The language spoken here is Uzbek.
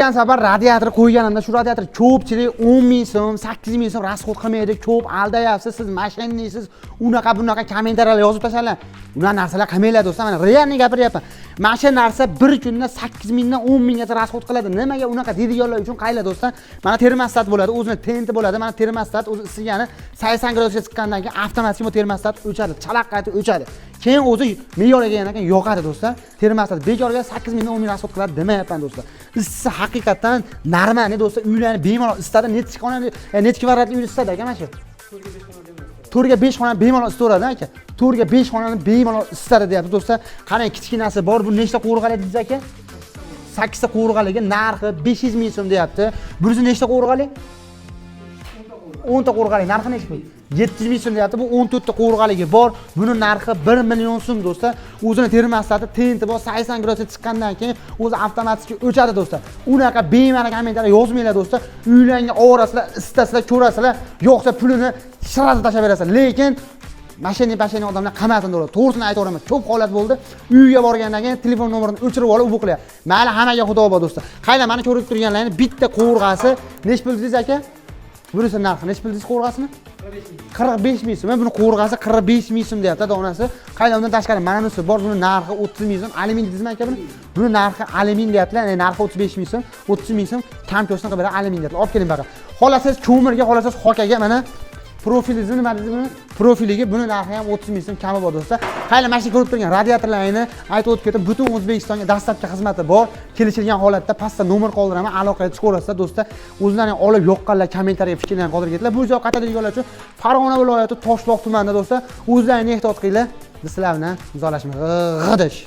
O'tgan safar radiator qo'yganimda shu radiator ko'pchilik 10 ming so'm, 8 ming so'm расход qilmaydi, ko'p aldayapsiz, siz мошенник siz, unaqa bunaqa kommentariyalar yozib tashlanglar. Unaqa narsalar qilmanglar, do'stlar, mana реальный gapiryapman. Mana shu narsa bir kunda 8 mingdan 10 minggacha расход qiladi. Nimaga unaqa deydiganlar uchun qaylar, do'stlar? Mana termostat bo'ladi, o'zini тент i bo'ladi. Mana termostat o'zi isigani 80 gradusga chiqqandan keyin avtomatik bu termostat o'chadi, chalaq qaytib o'chadi. Keyin o'zi me'yorga kelgandan keyin yoqadi, do'stlar. Termostat bekorga 8 mingdan 10 ming расход qiladi demayapman, do'stlar. Issisi haqiqatdan нормальный, do'stlar, uylarni bemalol isitadi. Nechi xonali, nechi kvadratli uyni isitadi aka mana shu? 4 ga 5 xonani bemalol isitaveradi aka. 4 ga 5 xonani bemalol isitadi deyapti, do'stlar. Qarang, kichkinasi bor. Bu nechta qovurg'ali dedingiz, aka? 8 ta qovurg'aligi, narxi 500 ming so'm deyapti. Bunisi nechta qovurg'ali? 10 ta qovurg'ali, narxi nechi pul? 700 ming so'm deyapti. Bu 14 ta qovurg'aligi bor. Buni narxi 1 million so'm, do'stlar. O'zini termostati, тент i bor, 80 gradusga chiqqandan keyin o'zi avtomatik o'chadi, do'stlar. Unaqa bema'ni kommentariy yozmanglar, do'stlar. Uylarga oborasizlar, isitasizlar, ko'rasizlar, yo'qsa pulini сразу tashlab berasizlar. Lekin мошенник pashennik odamlar qilmasin, do'stlar. To'g'risini aytaveraman. Ko'p holat bo'ldi. Uyga borgandan keyin telefon nomerini o'chirib olib, u bu qilyapti. Mayli, hammaga xudo bor, do'stlar. Qaylar, mana ko'rib turganlaringiz bitta qovurg'asi nechi pul dedingiz, aka? Bunisi narxi nechi pul dedingiz qovurg'asini? 45 ming so'm. Buni qovurg'asi 45 ming so'm deyapti donasi. Qayda, undan tashqari mana bunisi bor, buni narxi 30 ming so'm. Alyumin deydizmi, aka, buni? Buni narxi alyumin deyaptilar, ya'ni narxi 35 ming so'm. 30 ming so'm kam ko'rsatma qilib beradi, alyumin deyaptilar. Olib keling baqa. Xohlasangiz ko'mirga, xohlasangiz xokaga, mana profilingizmi, nima dedingiz buni? Profiliga buni narxi ham 30 ming so'm kami bor, do'stlar. Qaylar, mana shu ko'rib turgan radiatorlarni aytib o'tib ketdim, butun O'zbekistonga доставка xizmati bor. Kelishilgan holatda pastda nomer qoldiraman, aloqaga chiqaverasizlar, do'stlar. O'zlaring olib yoqqanlar kommentariya fikrlarini qoldirib ketdilar. Bu joy qayerda uchun Farg'ona viloyati Toshloq tumanida, do'stlar. O'zlaringni ehtiyot qilinglar. Biz sizlar bilan uzoqlashmaymiz. G'idish.